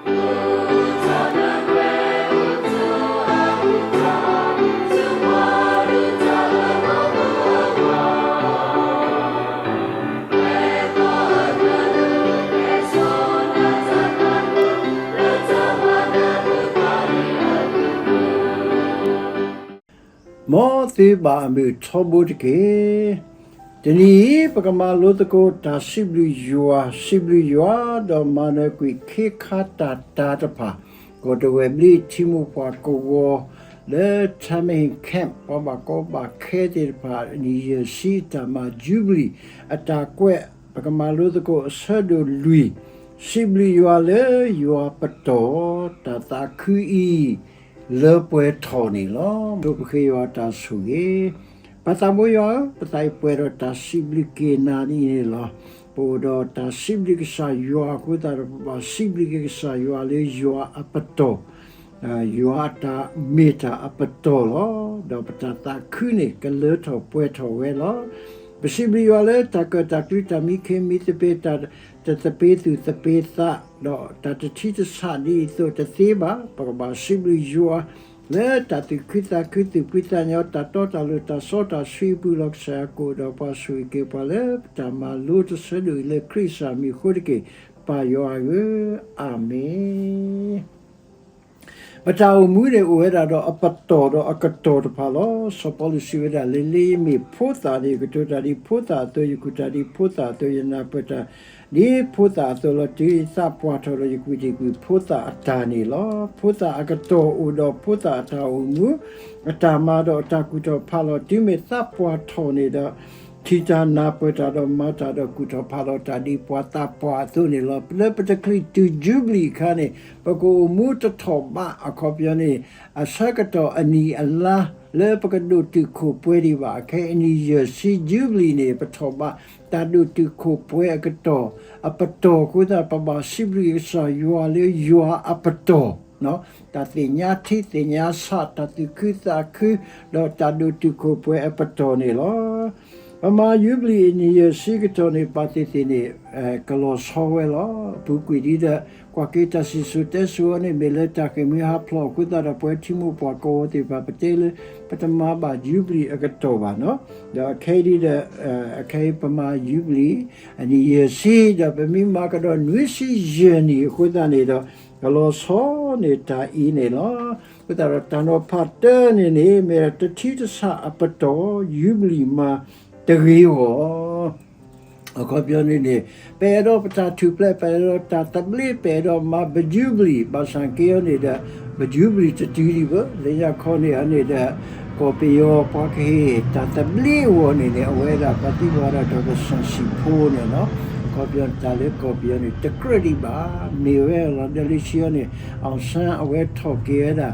မ်သုဘၣ်အမုာ်ထီဘိတက့ၢ်. တနံၤအံၤ ပကမၤလိသကိးတၢ်စံးဘျုးယွၤ, စံးဘျုးယွၤ ဒီးမၤနၢၤကွံာ်ခ့ခါတၢ်တၢ်တဖၣ်, ကီၢ်တဝဲၢ်ဘျ့ ထံမိၢ်ပှၢ်ကဝီၤ လၢ Tamerlane Camp ပှၤဘၣ်ကီဘၣ်ခဲသ့ၣ်တဖၣ် နံၣ်ယဲၢ်ဆံအတၢ်မၤ Jubilee အတၢ်ကွဲး ပကမၤလိသကိးအဆၢဒိၣ်လွံၢ်, စံးဘျုးယွၤလၢယွၤပတီၢ် တၢ်သးခုအံၤ လၢပှဲၤထီၣ်န့ၣ်လီၤ. ဒိၣ်ပဃ့ယွၤတၢ်ဆိၣ်ဂ့ၤ, ပၢ်သးဘိယွၤဧၢ, ပသးအံၤပှဲၤဒီးတၢ်စံးဘျုးက့ၤနၤဒ်န့ၣ်လီၤ. ပအိၣ်ဒီးတၢ်စံးဘျုးကစၢ်ယွၤအဃိသတးဒီး ပဘၣ်စံးဘျုးက့ၤကစၢ်ယွၤလၢယွၤအပတီၢ်, ယွၤအတၢ်မ့ၢ်တၢ်အပတီၢ်လီၤ. ဒီးပတၢ်သးခုန့ၣ် ကလၢထီၣ်ပှဲၤထီၣ်ဝဲလီၤ. ပစံးဘျုးယွၤလၢတၢ်ကၢၣ်တၢ်ကျူတၢ်မံခ့မံသပ့ၤ တၢ်တသပ့ၤသူၣ်သပ့ၤသး ဒီးတၢ်တထံတဆးဒ်အံၤအသိးတသ့ဘၣ်. ပကဘၣ်စံးဘျုးယွၤလၢတၢ်သူၣ်ခုသးခုသူၣ်ဖှံသးညီ တၢ်တီတၢ်လိၤ တၢ်စီတၢ်ဆှံအပူၤလီၤ. ကစၢ်ယွၤကအိၣ်ဒီးပှၤဆိၣ်ဂ့ၤက့ၤပှၤလၢပတၢ်မၤလိတဆၢဒိၣ်အံၤလၢခရံာ်ကစၢ်မံၤအဃိတက့ၢ်. ပၢ်ယွၤဧၢ, အၤမ့ၣ်. ပတၢ်အိၣ်မူန့ၣ်အိၣ်ဝဲဒၣ်ဒီးအပတီၢ်ဒီးအကတီၢ်တဖၣ်လီၤ. စီၤပီလူးစံးဝဲဒၣ်လၢ လၢယမ့ၢ်ဖိသၣ်န့ၣ် ယကတိၤတၢ်ဒ်ဖိသၣ်အသိး, ယကူၣ်တၢ်ဒ်ဖိသၣ်အသိး, ယနၢ်ပၢၢ်တၢ်ဒ်ဖိသၣ်အသိးလီၤ. တုၤယသးပှၢ်ထီၣ်ဒီး ယကွံာ်တ့ၢ်ကွံာ်ဖိသၣ်အတၢ်န့ၣ်လီၤ. ဖိသၣ်အကတီၢ်အိၣ်ဒီးဖိသၣ်အတၢ်အိၣ်မူ, အတၢ်မၤဒီးအတၢ်ကူၣ်ထီၣ်ဖးလီၤ. တုၤမ့ၢ်သးပှၢ်ထီၣ်န့ၣ်ဒီး ထံၣ်တၢ်နၢ်ပၢၢ်တၢ်ဒီးမၤတၢ်ဒီးကူၣ်ထီၣ်ဖးလီၤတၢ်ဒ်ပှၤသးပှၢ်အသိးန့ၣ်လီၤ. လၢပတချုးတုၤ Jubilee အခါန့ၣ် ပကအိၣ်မူတထီၣ်ဘး အခီပညီန့ၣ် အဆၢကတီၢ်အနံၣ်အလါ လၢပကဒိးတုာ်ခိၣ်ပှဲၤဒံးဘၣ်. အခဲအံၤအနံၣ်ယဲၢ်ဆံ Jubilee န့ၣ် ပထီၣ်ဘးတၢ်ဒိးတုာ်ခိၣ်ပှဲၤအကတီၢ် အပတီၢ်အဃိသတး ပဘၣ်စံးဘျုးကစၢ်ယွၤလၢယွၤအပတီၢ် တၢ်သ့ၣ်ညါထံသ့ၣ်ညါဆး တၢ်သူၣ်ခုသးခု ဒီးတၢ်ဒိးတုာ်ခိၣ်ပှဲၤအပတီၢ်န့ၣ်လီၤ. ပမၤ Jubilee အနံၣ်ယဲၢ်ဆံကတီၢ်န့ၣ် ပာ်သ့ၣ်သ့ၣ်န့ၣ် ကလီၤဆီဝဲလီၤ. အပူၤကွံာ်ဒ်ဒီး ကွၢ်က့ၤတၢ်စံၣ်စိၤတဲစိၤအီၤန့ၣ် မ့ၢ်လၢတၢ်ဃ့ၢ်မှံဟးဖျိးအဃိသတးဒီး ပဝဲထံမိၢ်ပှၢ်ကဝီၤသ့ၣ်တဖၣ် ပတဲလၢ ပတမၤဘၣ် Jubilee အကတီၢ်ဘၣ်နီၤ. ဒီးအခဲအံၤဒ်ဒီး အခဲအံၤပမၤ Jubilee အနံၣ်ယဲၢ်ဆံ ဒီးပမ့ၢ်မၤကဒီးနွံဆံယဲၢ်နံၣ်အဃိသတးန့ၣ်ဒီး ကလီၤဆီန့ၣ်တၢ်အံၤန့ၣ်လီၤ. အဃိသတးဒီးတၢ်နီၤဖးတၢန့ၣ်န့ၣ် မ့ၢ်တထံတဆးအပတီၢ် Jubilee မၤတဂ့ၤအဂီၢ် အခီပညီန့ၣ်န့ၣ် ပအဲၣ်ဒိးပတၢ်ထူၣ်ဖျဲး ပအဲၣ်ဒိးတၢ်သဘျ့ ပအဲၣ်ဒိးမၤ Jubilee ဘၣ်ဆၣ်က့အီၤန့ၣ်ဒီး Jubilee တတုၤဒံးဘၣ် လၢညါခီန့ၣ်အီၤန့ၣ်ဒီး ကီၢ်ပယီၤပှၤကဟ့ၣ်တၢ်သဘျ့အဂီၢ်န့ၣ်န့ၣ် အဝဲဒၣ်ပှၤသံကွၢ်ဒီး ဒီးကစီၣ်စံးဖိန့ၣ်နီၤ အခီပညီတၢ်လၢကီၢ်ပယီၤန့ၣ် တကြၢးဒံးဘၣ် မ့ၢ်ဝဲလီၤဒီးလၢခံအီၤန့ၣ် အောင်ဆန်း အဝဲထီၣ်က့ၤဝဲဒၣ်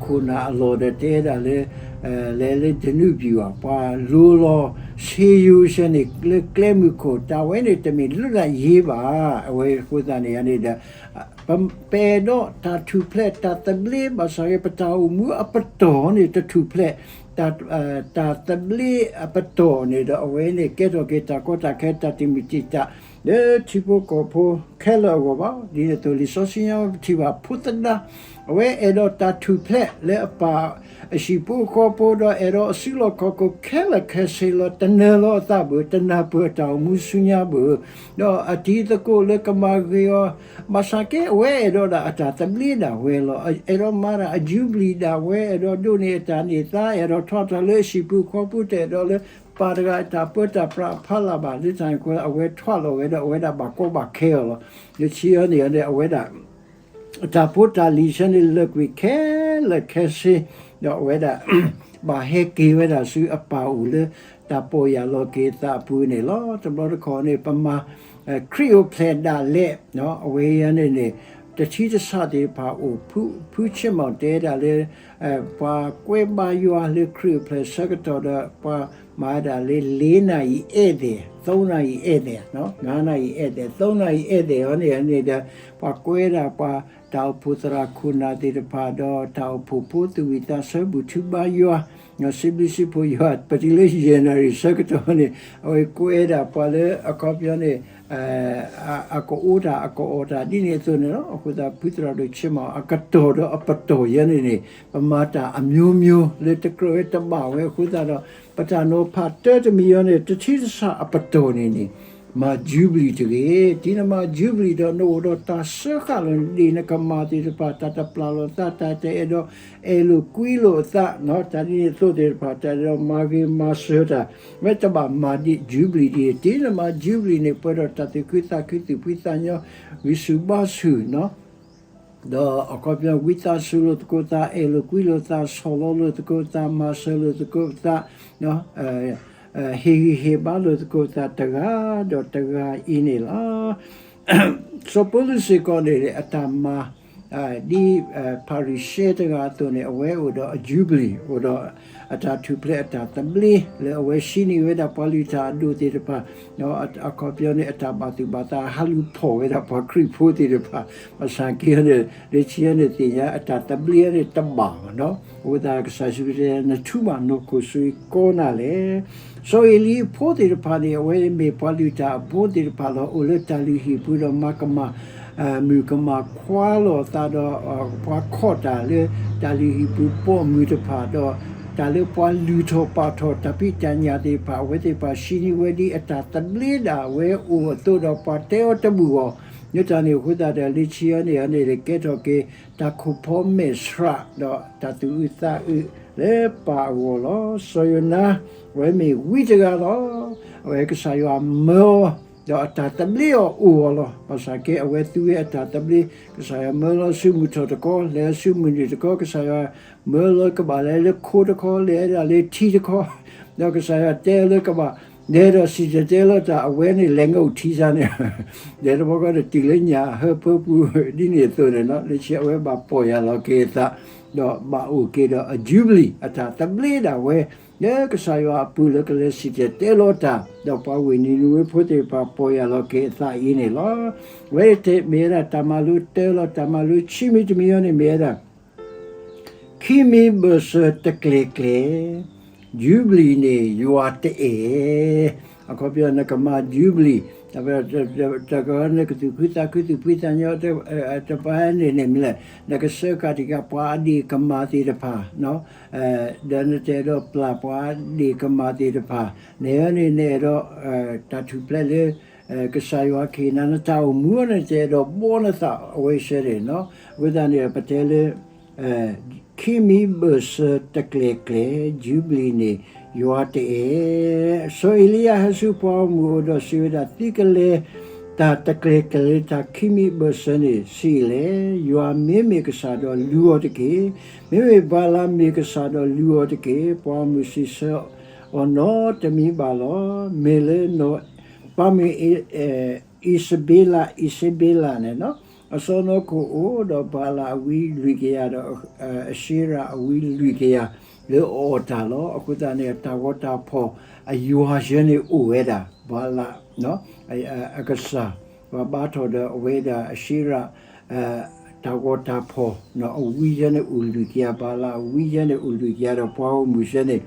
ခိၣ်နၢ်အလီၢ်ဒီးတဲဒၣ်လၢ လဲၤလၢ ဓနုဗျူဟာ ပှၤလိၤလီၤ ရှေးရိုး ဆဲန့ၣ် လၢကျဲမုၢ်ခိၣ် တၢ်ဝဲန့ၣ်တမ့ၢ်လွတ်လပ်ရေးဘၣ် အဝဲအဃိသတးန့ၣ်န့ၣ်ဒီး ပအဲၣ်ဒိးတၢ်ထူၣ်ဖျဲးတၢ်သဘျ့ ဘၣ်ဆၣ်က့ ပတၢ်အိၣ်မူအပတီၢ်န့ၣ် တထူၣ်ဖျဲး တၢ်သဘျ့အပတီၢ်န့ၣ်ဒီး အဝဲန့ၣ် ကဲထီၣ်က့ၤတၢ်ကီတၢ်ခဲ တၢ်တမုာ်တံာ်တာ် လၢထံဖိကီၢ်ဖိခဲလၢာ်အဂီၢ်ဘၣ်. ဒ်န့ၣ်အသိး လံာ်စီဆှံညါပထံၣ်ဘၣ် ဖိသဒါ အဝဲအဲၣ်ဒိးတၢ်ထူၣ်ဖျဲးလၢအပၢ် အဟံၣ်ဖိဃီဖိ ဒီးအဲၣ်ဒိးအစုလီၢ်ခီၣ်ခိၣ်ခဲလၢာ်ခဲဆ့လီၤ. တနၢၤလီၤအသးဘၣ်, တနၢ်ပၢၢ်အတၢ်အိၣ်မူဆူညါဘၣ်, ဒီးအတံၤသကိးလၢကမၤဂ့ၤအီၤ, ဘၣ်ဆၣ်က့ အဝဲအဲၣ်ဒိးဒၣ်အတၢ်သဘျ့ဒၣ်ဝဲလီၤ. အဲၣ်ဒိးမၤဒၣ်အယူဘလံၤဒၣ်ဝဲ, အဲၣ်ဒိးဒိးန့ၢ်အတၢ်န့ၢ်သါ, အဲၣ်ဒိးထီၣ်တၢ်လၢအဟံၣ်ပူၤဃီပူၤ, တအဲၣ်ဒိးလၢပၢ်တဂၤအတၢ်ပၢတၢ်ပြးအဖီလာ်ဘၣ်. လၢတၢ်န့ၣ်အဃိ အဝဲထွဲလီၤဝဲဒီး အဝဲဒၣ်ဘၣ်ကီဘၣ်ခဲအီၤလီၤ. လၢခံအီၤန့ၣ် အဝဲဒၣ် တၢ်ဖိတၢ်လံၤဆဲန့ၣ် လၢာ်ကွံာ်ခဲလၢာ်ခဲဆ့, ဒီးအဝဲဒၣ် ဘၣ်ဟဲက့ၤဝဲဒၣ်ဆူအပၢ်အိၣ်လၢ တၢ်ပီၢ်ယၢ်လီၤက့ၤအသးအပူၤန့ၣ်လီၤ. တဘျီတခီၣ်န့ၣ် ပမၤ ခရံာ်အိၣ်ဖျဲၣ်ဒၣ်လဲာ် အဝဲအံၤန့ၣ်န့ၣ် တထံတဆးသ့ၣ်တဖၣ်အိၣ်ဖု ဖုဆ့ၣ်မီၣ်တဲဒၣ်လၢ ပှၤကွဲဘါယွၤလၢခရံာ်အိၣ်ဖျဲၣ်ဆၢကတီၢ်ဒီး ပှၤမၤဒၣ်လၢ လေးနာရီဧည့်သည်, သုံးနာရီဧည့်သည်, ငါးနာရီဧည့်သည်, သုံးနာရီဧည့်သည် အီၤန့ၣ်န့ၣ်ဒီး ပှၤကွဲဒၣ်ပှၤတၢ်အိၣ်ဖှိၣ်သရၣ်ခိၣ်နၢ်သ့ၣ်တဖၣ်ဒီး တၢ်အိၣ်ဖှိၣ်ဖိသူၣ်ဝံၣ်သးဆၢဘူၣ်ထီၣ်ဘါယွၤ စံးဘျုးစံးဖှိၣ်ယွၤ ပတုၤလၢယဲၢ်နၣ်ရံၣ်ဆၢကတီၢ်န့ၣ် အဝဲကွဲဒၣ်ပှၤလၢအခီပညီန့ၣ် အကအိၣ်တၢ်အကအီၣ်တၢ်ဒ်န့ၣ်အသိးန့ၣ်လီၤ. အဃိသတး ဖုသရၣ်ဒိၣ်ဆ့မီၤ အကတီၢ်ဒီးအပတီၢ်ယဲန့ၣ်န့ၣ် ပမၤတၢ်အမျိုးမျိုး လၢတကြၢးဝဲတဘၣ်ဝဲအဃိသတးဒီး ပတၢ်နီၤဖးတၢ်တမံၤအံၤန့ၣ် တထံတဆးအပတီၢ်န့ၣ်န့ၣ် မၤ Jubilee တဂ့ၤ. တံၤနမၤ Jubilee ဒီးနအိၣ်ဒီးတၢ်စၢဃာ်လီၤ နဒ့ၣ်နကမၣ်သ့ၣ်တဖၣ် တၢ်တပျၢ်လိာ်သး တၢ်တအဲၣ်ဒိးအဲၣ်လိာ်ကွံလိာ်အသး တၢ်ဒ်န့ၣ်အသိးသ့ၣ်တဖၣ် တၢ်အဲၣ်ဒိးမၤဂ့ၤမၤစၢၤတၢ် မ့ၢ်တဘၣ်မၤဒ် Jubilee ဒ်အံၤ တံၤနမၤ Jubilee န့ၣ် ပှဲၤဒီးတၢ်သူၣ်ခုသးခု သူၣ်ဖှံသးညီ ဂံၢ်ဆူၣ်ဘါဆူၣ် ဒီးအခီပညီ ဝံသးစူၤလိာ်သကိးသး အဲၣ်လိာ်ကွံလိာ်သး ဆီၣ်လီၤလိာ်သကိးသး မၤစၢၤလိာ်သကိးသး ဟ့ၣ်ဂံၢ်ဟ့ၣ်ဘါလိာ်သကိးသး တဂၤဒီးတဂၤအံၤန့ၣ်လီၤ. စီၤပီလူးစ့ၢ်ကီးန့ၣ် အတၢ်မၤ ဒ်ဖၤရံၤၡဲတဂၤအသိးန့ၣ် အဝဲအိၣ်ဒီးအ Jubilee အိၣ်ဒီးအတၢ်ထူၣ်ဖျဲးအတၢ်သဘျ့ လၢအဝဲဟံးန့ၢ်ဝဲဒၣ်ပှၤလုၢ်တၢ်အဒိၣ်သ့ၣ်တဖၣ် အခီပညီန့ၣ် အတၢ်ဘၣ်သူၣ်ဘၣ်သး ဟးလူၤဖီၣ်ဝဲဒၣ်ပှၤခရံာ်ဖိသ့ၣ်တဖၣ် ဘၣ်ဆၣ်က့န့ၣ် လၢခံန့ၣ်သ့ၣ်ညါ အတၢ်သဘျ့န့ၣ်တဘၣ်ဘၣ်နီၤ. အဃိသတး ကစၢ်ယ့ၣ်ၡူးခရံာ်တဲ နထူးဘၣ်နီၢ်ခိၣ်ဆူယကီနၤလဲၣ်. စီၤအ့လံအဖိသ့ၣ်တဖၣ်န့ၣ် အဝဲမ့ၢ်ပှၤလုၢ်တၢ်အဖိသ့ၣ်တဖၣ်လီၤ. အိၣ်လၢတၢ်လုၢ်ဟံၣ်ပူၤဒီးမၤကမၣ် မုၣ်ကမၣ်ခွါလိာ်သးဒီး ပှၤခီၣ်တၢ်လၢတၢ်လုၢ်ဟံၣ်ပူၤပိာ်မုၣ်တဖၣ်ဒီး တၢ်လၢပှၤလုၢ်ထီၣ်ပာ်ထီၣ်တၢ်ဖံးတၢ်ညၣ်သ့ၣ်တဖၣ် အဝဲသ့ၣ်တဖၣ်ဟံးန့ၢ်ဝဲဒ်အတၢ်သဘျ့ဒၣ်ဝဲအိၣ်အသိးဒီး ပှၤတဲအီၤတဘူၣ်အီၤ လၢတၢ်န့ၣ်အဃိသတးဒီး လၢခံန့ၣ်န့ၣ် ကဲထီၣ်က့ၤ တၢ်ခိၣ်ဖီမဲာ်ဆှး ဒီးတၢ်သူၣ်အုးသးအုးလၢပၢ်အဂီၢ်လီၤ. စီၤယိၤနါ အဝဲမ့ၢ်ဝံတဂၤလီၤ. အဝဲကစၢ်ယွၤမၢအီၤ ဒီးအတၢ်သဘျ့အီၤအိၣ်အီၤလီၤ. ဘၣ်ဆၣ်က့ အဝဲသူဝဲအတၢ်သဘျ့ ကစၢ်ယွၤမၢလီၤဆူမုၢ်ထီၣ်တခီ လဲၤဆူမုၢ်နုာ်တခီ ကစၢ်ယွၤမၢလီၤကဘၣ်လဲၤလၢခိတခီ လဲၤဒၣ်လၢထံတခီ ဒီးကစၢ်ယွၤတဲလၢကဘၣ် လဲၤဒီးစံၣ်တဲၤတဲလီၤတၢ် အဝဲန့ၣ်လဲၤငအိၣ်ထံစါန့ၣ် လဲၤတဘျီဃီဒီးတုၤလၢညၣ်ဟၢဖၢပူၤ ဒ်န့ၣ်အသိးန့ၣ်လီၤ. လၢခံအဝဲဘၣ်ပီၢ်ယၢ်လီၤက့ၤအသး ဒီးဘၣ်အိၣ်က့ၤဒီးအ Jubilee အတၢ်သဘျ့ဒၣ်ဝဲ လၢကစၢ်ယွၤအပူၤလၢကလဲၤစံၣ်တဲၤတဲလီၤတၢ် ဒီးပှၤဝ့ၢ်နံၤနဝ့ဖိသ့ၣ်တဖၣ်ပီၢ်ယၢ်လီၤက့ၤအသးအံၤန့ၣ်လီၤ. အဝဲတမ့ၢ်ဝဲဒၣ်တၢ်မၤလိတၢလီၤ. တၢ်မၤလိခံမံၤတမံၤအံၤန့ၣ်မ့ၢ်ဝဲဒၣ် ခံမံၤဘၢၣ်စၢၤတကျဲၤကျဲၤ Jubilee န့ၣ် ယွၤတအဲၣ်. အခီပညီ နကမၤ Jubilee တကနကသူၣ်ခုသးခု သူၣ်ဖှံသးညီ တပၤန့ၣ်န့ၣ်မ့ၢ်လဲၣ် နကစၢဃာ်တံၢ်ဃာ်ပှၤအဒ့ၣ်ကမၢ်သ့ၣ်တဖၣ် ဒီးနတအဲၣ်ဒိးပျၢ်ပှၤအဒ့ၣ်ကမၢ်သ့ၣ်တဖၣ် နဟဲန့ၣ် နအဲၣ်ဒိး တၢ်ထူၣ်ဖျဲးလၢ ကစၢ်ယွၤကဟ့ၣ်နၤ နတၢ်အိၣ်မူအံၤန့ၣ် နတအဲၣ်ဒိးဘီနသးအဝဲဆၢန့ၣ်လီၤ. အဃိသတးန့ၣ် ပတဲလၢ ခံမံၤဘၢၣ်စၢၤတကျဲၤကျဲၤ Jubilee န့ၣ် ယွၤတအဲၣ်. စီၤအ့လံယၤဟဲဆူပှၤဂီၢ်မုၢ်အအိၣ်ဒီးစံးဝဲဒၣ် သုကလဲၤတၢ်တကျဲၤကျဲၤလၢတၢ်ခံမံၤဘၢၣ်စၢၤန့ၣ်ဆံးလဲၣ်. ယွၤမ့မ့ၢ်ကစၢ်ဒီးလူၤအီၤတက့ၢ်. မ့မ့ၢ်ဘၤလးမ့ၢ်ကစၢ်ဒီးလူၤအီၤတက့ၢ်. ပှၤဂီၢ်မုၢ်စံးဆၢအီၤနီတမံၤဘၣ်လီၤ. မ့ၢ်လၢ ပှၤမ့ၢ် အံးစဘ့လး အံးစဘ့လးန့ၣ်လီၤ. အစီနီၢ်ခိၣ်အိၣ်ဒီးဘၤလးအဝံလွံၢ်ကယၤဒီး အၤၡ့ရၤအဝံလွံၢ်ကယၤ လၢအအီၣ်တၢ်လီၤ. အဃိသတးန့ၣ် တၢ်ဂီၤတၢ်ဖီၣ်အယွၤယဲန့ၣ်အိၣ်ဝဲဒၣ် ဘၤလး အကစၢ် ပှၤဘါထီၣ်ဒီးအဝဲဒၣ်အၤၡ့ရၤ တၢ်ဂီၤတၢ်ဖီၣ် အဝံယဲန့ၣ်အိၣ်လွံၢ်ကယၤ ဘၤလးအဝံယဲန့ၣ်အိၣ်လွံၢ်ကယၤဒီးပှၤဂီၢ်မုၢ်ယဲန့ၣ်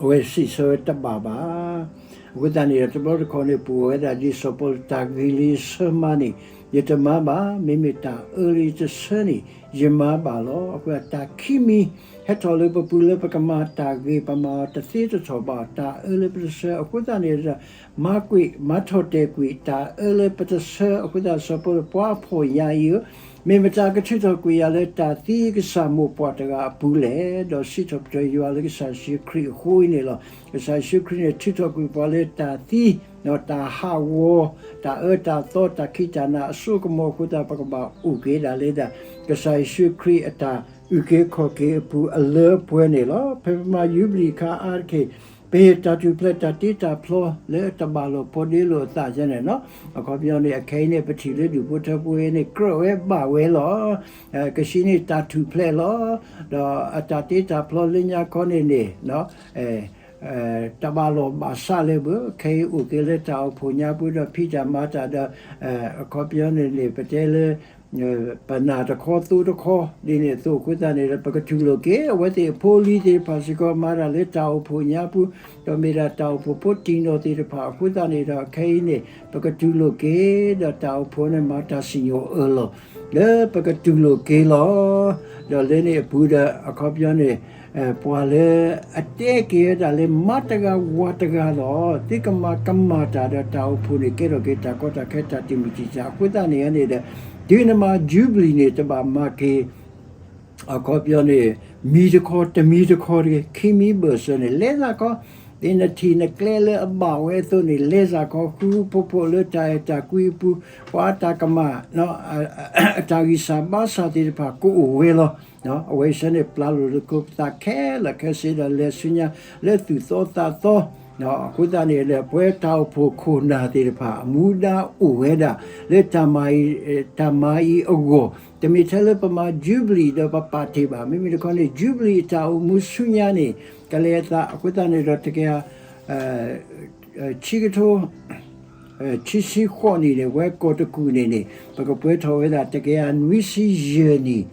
အဝဲစံးဆၢဝဲတဘၣ်ဘၣ်. အဃိသတးန့ၣ်ဒီး တဘျီတခီၣ်န့ၣ် ပဝဲဒၣ်ဒ်စီၤပီလူး တၢ်ဂ့ၤလၢယဆၢမၤန့ၣ် ယတမၤဘၣ်. မ့မ့ၢ်တၢ်အၢလၢယတဆၢန့ၣ် ယမၤဘၣ်လီၤ. အဃိသတး တၢ်ခံမံၤ ဟဲထီၣ်လၢပပူၤလၢပကမၤတၢ်ဂ့ၤ ပမၤအီၤတသ့တထီၣ်ဘၣ် တၢ်အၢလၢပတဆၢ. အဃိသတးန့ၣ်ဒီး မၤကွံာ်မၤထီၣ်တဲာ်ကွံာ် တၢ်အၢလၢပတဆၢ. အဃိသတး စီၤပီလူး ပှၤဖှီၣ်ယာ်အံၤဧၢ, မ့ၢ်မတၤကထုးထီၣ်ကွံာ်ယၤလၢတၢ်သံကစၢ်မိၢ်ပှၢ်တဂၤအပူၤလဲၣ်. ဒီးစံးထီၣ်ပတြၢၤယွၤလၢကစၢ်ယ့ၣ်ၡူးခရံာ်အဃိအံၤန့ၣ်လီၤ. ကစၢ်ယ့ၣ်ၡူးခရံာ်န့ၣ် ထုးထီၣ်ကွံာ်ပှၤလၢတၢ်သံ ဒီးတၢ်ဟးဂီၤ တၢ်အၢတၢ်သီ တၢ်ခံးတၢ်နၤအစိကမီၤအဃိသတး ပကဘၣ်အိၣ်က့ၤဒၣ်လၢဒၣ် ကစၢ်ယ့ၣ်ၡူးခရံာ်အတၢ်အုၣ်က့ၤခီၣ်က့ၤအပူၤအလၢအပှဲၤန့ၣ်လီၤ. ဖဲပမၤယူဘလံၤအခါအါတက့ၢ် ပဟ့ၣ်တၢ်ထူၣ်ဖျဲးတၢ်တ့တၢ်ဖျီလၢတဘၣ်လိာ်ဖိးဒ့လိာ်အသးယဲန့ၣ်လီၤ. အခီပညီန့ၣ် အခဲအံၤန့ၣ် ပထံၣ်လၢဒူၣ်ဖိထၢဖိဝဲန့ၣ် ကြၢးဝဲဘၣ်ဝဲလီၤ. ကဆံန့ၣ်တၢ်ထူၣ်ဖျဲးလီၤ. ဒီးအတၢ်တ့တၢ်ဖျီလၢညါခီန့ၣ်န့ၣ် တဘၣ်လိာ်ဘၣ်စးလၢၤဘၣ်. ခဲအံၤအိၣ်က့ၤလၢတၢ်အိၣ်ဖှိၣ်ညါပူၤဒီးဖံးတၢ်မၤတၢ်ဒီး အခီပညီန့ၣ်န့ၣ် ပတဲလၢ ပနၢ်တခီသိတခီ ဒ်န့ၣ်အသိးအဃိသတးန့ၣ်ဒီး ပကတူၢ်လိာ်က့ၤ အဝဲသ့ၣ်အဖိအလံၤသ့ၣ်တဖၣ်စ့ၢ်ကီး မၤတၢ်လၢတၢ်အိၣ်ဖှိၣ်ညါပူၤ, ဒီးမ့ၢ်ဒၣ်တၢ်အိၣ်ဖှိၣ်ဖိတံၢ်နီၢ်သ့ၣ်တဖၣ်အဃိသတးန့ၣ်ဒီး ခဲအံၤန့ၣ် ပကတူၢ်လိာ်က့ၤ ဒီးတၢ်အိၣ်ဖှိၣ်န့ၣ်မၤတၢ်စံၣ်ညီၣ်အၢၣ်လီၤ လၢပကတူၢ်လိာ်က့ၤလီၤ. ဒီးလၢန့ၣ်အပူၤဒီး အခီပညီန့ၣ် ပှၤလၢအတဲက့ၤဝဲဒၣ်လၢ မၤတဂၤဝၤတဂၤလီၤ. သုကမၤကမၣ်တၢ်ဒီးတၢ်အိၣ်ဖှိၣ်န့ၣ် ကဲထီၣ်က့ၤတၢ်ကီတၢ်ခဲတၢ်တံာ်မုၢ်တံာ်တာ် အဃိသတးန့ၣ်န့ၣ်ဒီး တုၤနမၤ Jubilee န့ၣ် တဘၣ်မၤက့ၤ အခီပညီန့ၣ် မံၤတခီတမံၤတခီတဂ့ၤ ခံမံၤဘၢၣ်စၢၤန့ၣ် လဲၤစ့ၢ်ကီး, သ့ၣ်နထံၣ်နကျဲလၢအဘၣ်ဝဲအသိးန့ၣ် လဲၤစ့ၢ်ကီး ဃူဃူဖိးဖိးလၢတၢ်အဲၣ်တၢ်ကွံအပူၤ, ပှၤတၢ်ကမၣ် တၢ်ဂံၢ်စၢ်ဘါစၢ်သ့ၣ်တဖၣ်ကအိၣ်ဝဲလီၤ. အဝဲဆၢန့ၣ် ပျၢ်လိာ်သကိးပသးခဲလၢာ်ခဲဆ့ဒီး လဲၤဆူညါလၢသူၣ်သီသးသီ အဃိသတးန့ၣ်ဒီး ပဝဲတၢ်အိၣ်ဖှိၣ်ခိၣ်နၢ်သ့ၣ်တဖၣ် အမူဒါအိၣ်ဝဲဒၣ် လၢတၢ်မၤအံၤ တၢ်မၤအံၤအဂီၢ် တမ့ၢ်ထဲလၢပမၤ Jubilee ဒီးပပာ်တ့ၢ်ဘၣ်. မ့မ့ၢ်တခီန့ၣ် Jubilee အတၢ်အိၣ်မူဆူညါန့ၣ် ကလဲၤအသး အဃိသတးန့ၣ်ဒီး တကယၤ ဆံကထိ ဆံဆံဃိးနံၣ်န့ၣ် ဝဲကီၢ်တကူၣ်န့ၣ်န့ၣ် ပကပှဲၤထီၣ်ဝဲဒၣ် တကယၤနွံဆံယဲၢ်နံၣ်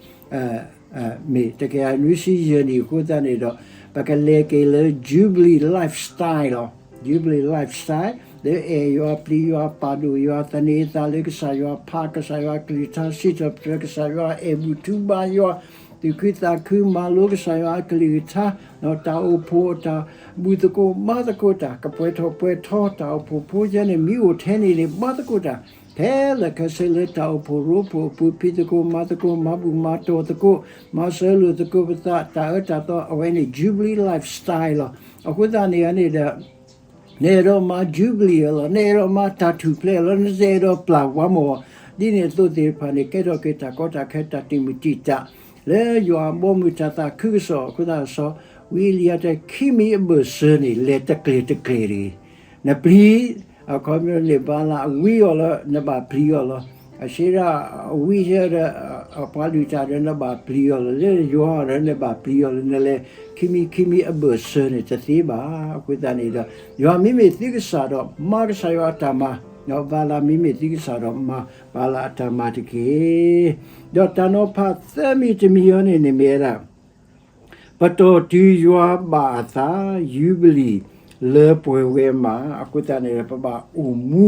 မ့ၢ်တကယၤနွံဆံယဲၢ်နံၣ်အဃိသတးန့ၣ်ဒီး ပကလဲၤက့ၤလၢ Jubilee lifestyle လီၤ. Jubilee lifestyle လၢအဲၣ်ယွၤပျံၤယွၤ ပာ်ဒိၣ်ယွၤ သန့ၤအသးလၢကစၢ်ယွၤ ဖးကစၢ်ယွၤ ကလုၢ်ကထါ စံးထီၣ်ပတြၢၤကစၢ်ယွၤ အဲၣ်ဘူၣ်ထူဘါယွၤ သူၣ်ခုသးခု မၤလိကစၢ်ယွၤအကလုၢ်ကထါ တၢ်အိၣ်ဖှိၣ်အတၢ်ဘူၣ်သကိးဘါသကိးတၢ် ကပှဲၤထီၣ်ပှဲၤထီ တၢ်အိၣ်ဖှိၣ်ဖိယဲန့ၣ် မ့ၢ်အိၣ်ထဲန့ၣ်န့ၣ် ဘါသကိးတၢ် ခဲလၢာ်ခဲဆ့လၢတၢ်အိၣ်ဖှိၣ်ရိဖှိၣ်အပူၤ ဖံးသကိးမၤသကိး မၤဘူၣ်မၤတီၢ်သကိး မၤစၢၤလိာ်သကိးပသး တၢ်အၢတၢ်သီ အဝဲန့ၣ် Jubilee lifestyle လီၤ. အဃိသတးန့ၣ်န့ၣ်ဒီး နအဲၣ်ဒိးမၤ Jubilee အလီၤ, နအဲၣ်ဒိးမၤတၢ်ထူၣ်ဖျဲးအလီၤ, နတအဲၣ်ဒိးပျၢ်ပှၤမီၢ် ဒ်န့ၣ်အသိးသ့ၣ်တဖၣ်န့ၣ် ကဲထီၣ်က့ၤတၢ်ကီတၢ်ခဲတၢ်တံာ်မုၢ်တံာ်တာ် လၢယွၤအဘီအမုၢ်တၢ်သးခုကစီၣ်အဃိသတး စီၤဝံလံယၤတဲ ခံမံၤအဘၢၣ်စၢၤန့ၣ် လဲၤတကျဲၤတကျဲၤတဂ့ၤ. နပျံၤ အခီပညီန့ၣ် ဘၤလးအဝံအီၤလၢနဘၣ်ပျံၤအီၤလီၤ. အဆ့ဒၣ်အဝံထဲဒီး ပှၤလုၢ်တၢ်ဒီးနဘၣ်ပျံၤအီၤလီၤ. လၢယွၤဒီးနဘၣ်ပျံၤအီၤလီၤ. နလဲၤခံမံၤခံမံၤအဘၢၣ်စၢၤန့ၣ်တသ့ဘၣ်. အဃိသတးန့ၣ်ဒီး ယွၤမ့မ့ၢ်သုကစၢ်ဒီး မၤကစၢ်ယွၤအတၢ်မၤ, ဘၤလးမ့မ့ၢ်သုကစၢ်ဒီး မၤဘၤလးအတၢ်မၤတက့ၢ်. ဒီးတၢ်နီၤဖးသၢမံၤတမံၤအံၤန့ၣ်န့ၣ်မ့ၢ်ဝဲဒၣ် ပတီၢ်တုၤယွၤဘၣ်အသး ယူဘလံၤလၢပှဲၤဝဲမး, အဃိသတးန့ၣ် ပဘၣ်အိၣ်မူ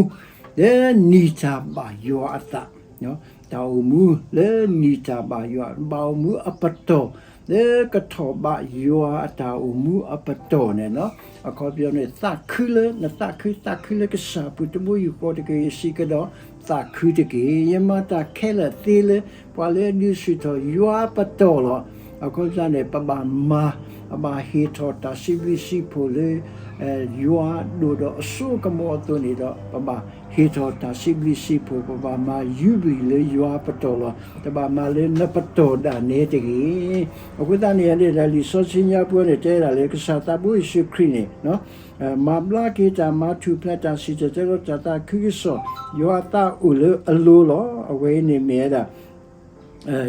လၢနံၣ်တၢ်ဘၣ်ယွၤအသး, တၢ်အိၣ်မူလၢနံၣ်တၢ်ဘၣ်ယွၤ, ဘၣ်အိၣ်မူအပတီၢ် လၢကထီၣ်ဘးယွၤအတၢ်အိၣ်မူအပတီၢ်န့ၣ်လီၤ. အခီပညီန့ၣ် သးခုလၢနသးခု, သးခုလၢကစၢ်အပူၤ တဘိယူၢ်ဃီတက့ၢ်, ယစံးကဒီး သးခုတက့ၢ်. ယမၤတၢ်ခဲလၢာ်သ့လၢ ပှၤလၢအဒုးဆူၣ်ထီၣ်ယွၤအပတီၢ်လီၤ. အခီပညီန့ၣ် ပဘၣ်မၤ, ပဘၣ်ဟ့ၣ်ထီၣ်တၢ်စံးဘျုးစံးဖှိၣ်လၢ ယွၤဒိၣ်ဒီးအစိကမီၤအသိးန့ၣ်ဒီး ပဘၣ်ဟ့ၣ်ထီၣ်တၢ်စံးဘျုးစံးဖှိၣ်, ပဘၣ်မၤယူဘလံၤလၢယွၤအပတီၢ်လီၤ. တဘၣ်မၤလၢနပတီၢ်ဒၣ်နဲတဂ့ၤ. အဃိသတးန့ၣ်န့ၣ်ဒီး လံာ်စီဆှံညါပူၤန့ၣ် တဲဒၣ်လၢကစၢ်သးဘိယ့ၣ်ၡူးခရံာ်န့ၣ် မၤဘျါက့ၤတၢ်မၤထူၣ်ဖျဲးတၢ်စံၣ်တဲၤတဲလီၤတၢ်သးခုကစီၣ်, ယွၤအသးအိၣ်လၢအလိၤလီၤ. အဝဲအံၤန့ၣ်မ့ၢ်ဝဲဒၣ်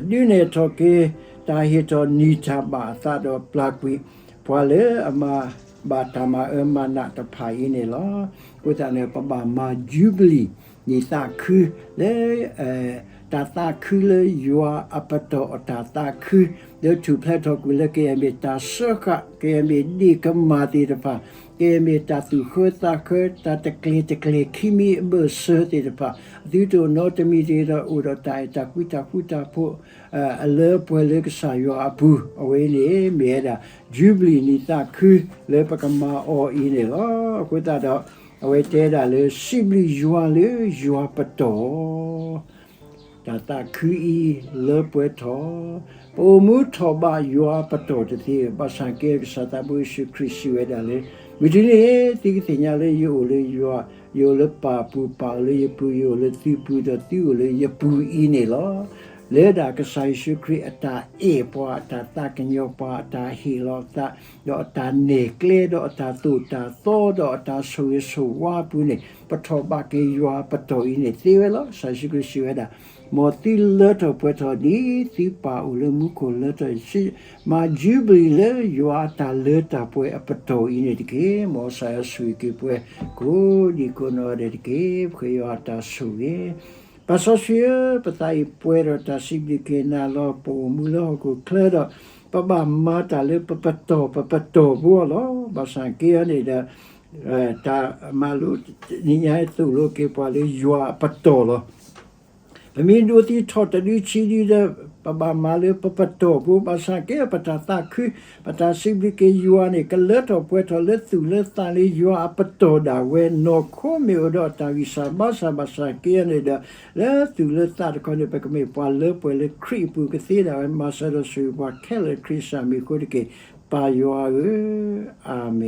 ဒုးနဲၣ်ထီၣ်က့ၤ တၢ်ဟ့ၣ်ထီၣ်နံၣ်တၢ်ဘၣ်အသးဒီးပျၢ်ကွံာ် ပှၤလၢအမၤဘၣ်တၢ်မၤအၢမၤနးတဖၣ်အံၤန့ၣ်လီၤ. အဃိသတးန့ၣ် ပဘၣ်မၤယူဘလံၤ နံၣ်သးခု လၢ တၢ်သးခုလၢယွၤအပတီၢ်အတၢ်သးခု လၢထူၣ်ဖျဲးထီၣ်ကွံာ်လၢ ကယဲၢ်မ့ၢ်တၢ်စၢဃာ် ကယဲၢ်မ့ၢ်ဒ့ၣ်ကမၢ်သ့ၣ်တဖၣ် ကယဲၢ်မ့ၢ်တၢ်သူၣ်ဃၢသးဃၢ တၢ်တကျဲၤတကျဲၤခံမံၤအဘၢၣ်စၢၤသ့ၣ်တဖၣ် သုတအိၣ်နီတမံၤတဂ့ၤဒီး အိၣ်ဒီးတၢ်အဲၣ်တၢ်ကွံတၢ်ဃူတၢ်ဖိး အလၢပှဲၤလၢကစၢ်ယွၤအပူၤ အဝဲအံၤန့ၣ် မ့ၢ်ဝဲဒၣ် ယူဘလံၤနံၣ်သးခု လၢပကမၤအီၤအံၤန့ၣ်လီၤ. အဃိသတးဒီး အဝဲတဲဒၣ်လၢ စံးဘျုးယွၤလၢယွၤပတီၢ် တၢ်သးခုအံၤလၢပှဲၤထီၣ်, ပအိၣ်မူထီၣ်ဘးယွၤပတီၢ်တသ့ဘၣ်ဆၣ် ကဲကစၢ်သးဘိယ့ၣ်ၡူးခရံာ်စံးဝဲဒၣ်လၢ မုၢ်တနံၤန့ၣ် သုကသ့ၣ်ညါလၢယအိၣ်လၢယွၤ, ယအိၣ်လၢပၢ်အပူၤ, ပၢ်အိၣ်လၢယပူၤ, ယအိၣ်လၢသုပူၤဒီးသုအိၣ်လၢယပူၤအံၤန့ၣ်လီၤ. လၢဒၣ်ကစၢ်ယ့ၣ်ၡူးခရံာ်အတၢ်အဲၣ်ပှၤ, အတၢ်သးကညီၤပှၤ, အတၢ်ဟ့ၣ်လီၤအသး, ဒီးအတၢ်နဲၣ်ကျဲ, ဒီးအတၢ်သိၣ်တၢ်သီ, ဒီးအတၢ်ဆိၣ်ဂ့ၤဆိၣ်ဝါအပူၤန့ၣ် ပထီၣ်ဘးက့ၤယွၤပတီၢ်အံၤန့ၣ်သ့ဝဲလီၤ. ကစၢ်ယ့ၣ်ၡူးခရံာ်စံးဝဲဒၣ် မ်သုလၢထီၣ်ပှဲၤထီၣ်ဒ်သုပၢ်အိၣ်လၢမူခိၣ်လၢထီၣ်, မၤယူဘလံၤလၢယွၤအတၢ်လၢတၢ်ပှဲၤအပတီၢ်အံၤန့ၣ်တက့ၢ်. မ်ကစၢ်ယွၤဆိၣ်ဂ့ၤက့ၤပှၤ ကိးဒံကိးနီၢ်ဒဲးတက့ၢ်. ပဃ့ယွၤအတၢ်ဆိၣ်ဂ့ၤ ပၢ်စီဆှံဧၢ, ပသးအံၤပှဲၤဒီးတၢ်စံးဘျုးက့ၤနၤလီၤ. ပအိၣ်မူလၢဟီၣ်ခိၣ်ချၢဒီး ပဘၣ်မၤတၢ်လၢပပတီၢ် ပပတီၢ်ဖိအလီၢ်. ဘၣ်ဆၣ်က့န့ၣ်ဒီး တၢ်မၤလိနံၤညါအံၤသိၣ်လိက့ၤပှၤလၢယွၤအပတီၢ်လီၤ. ပမ့ၢ်ဒိးသံထီၣ်တဒုဆံဒုဒီး ပဘၣ်မၤလၢပပတီၢ်ဖိ. ဘၣ်ဆၣ်က့ ပတၢ်သးခု ပတၢ်စံးဘျုးက့ၤယွၤန့ၣ် ကလၢထီၣ်ပှဲၤထီၣ်လၢသူၣ်လၢသးလၢယွၤအပတီၢ်ဒၣ်ဝဲ. နီၢ်ခိမ့ၢ်အိၣ်ဒီးတၢ်ဂံၢ်စၢ်ဘါစၢ် ဘၣ်ဆၣ်က့န့ၣ်ဒီး လၢသူၣ်လၢသးတခီန့ၣ် ပကမ့ၢ်ပှၤလၢပှဲၤလၢခရံာ်အပူၤကသ့ဒၣ်ဝဲ. မၤစၢၤဒီးဆိၣ်ဂ့ၤပှၤခဲလၢာ်လၢခရံာ်စၢ်မံၤအဃိတက့ၢ်. ပၢ်ယွၤဧၢ, အၤမ့ၣ်.